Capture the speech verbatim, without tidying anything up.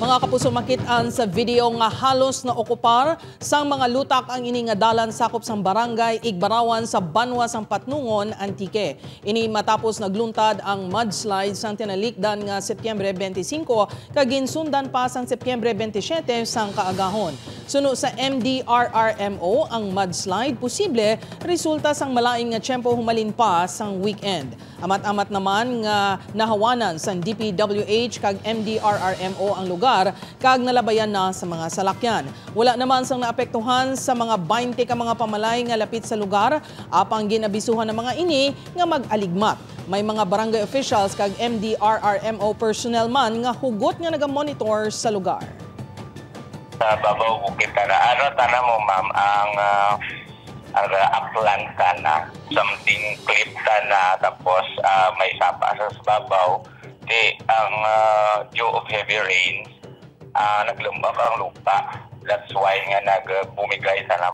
Mga kapuso, makit-an sa video nga halos naokupar sang mga lutak ang ini nga dalan sakop sang barangay Igbarawan sa banwa sang Patnongon, Antique. Ini matapos nagluntad ang mudslide sang tinalikdan nga Setyembre twenty-five kag ginsundan pa sang Setyembre twenty-seven sang kaagahon. Suno sa M D R R M O, ang mudslide posible resulta sang malain nga tiyempo humalin pa sang weekend. Amat-amat naman nga nahawanan sang D P W H kag M D R R M O ang lugar kag nalabayan na sa mga salakyan. Wala naman sang naapektuhan sa mga twenty ka mga pamalay nga lapit sa lugar, apang gin-abisuhan ang mga ini nga mag-aligmat. May mga barangay officials kag M D R R M O personnel man nga hugot nga nagamonitor sa lugar. Sa babaw bukid tana. Ano tana mo, ma'am? Ang ah, ang ah, aklan tana. Something cliff tana, tapos ah, may sapa sa babaw. Di ang ah, dew of heavy rains, ah, naglambak ang lupa. That's why nga nagbumigay tana.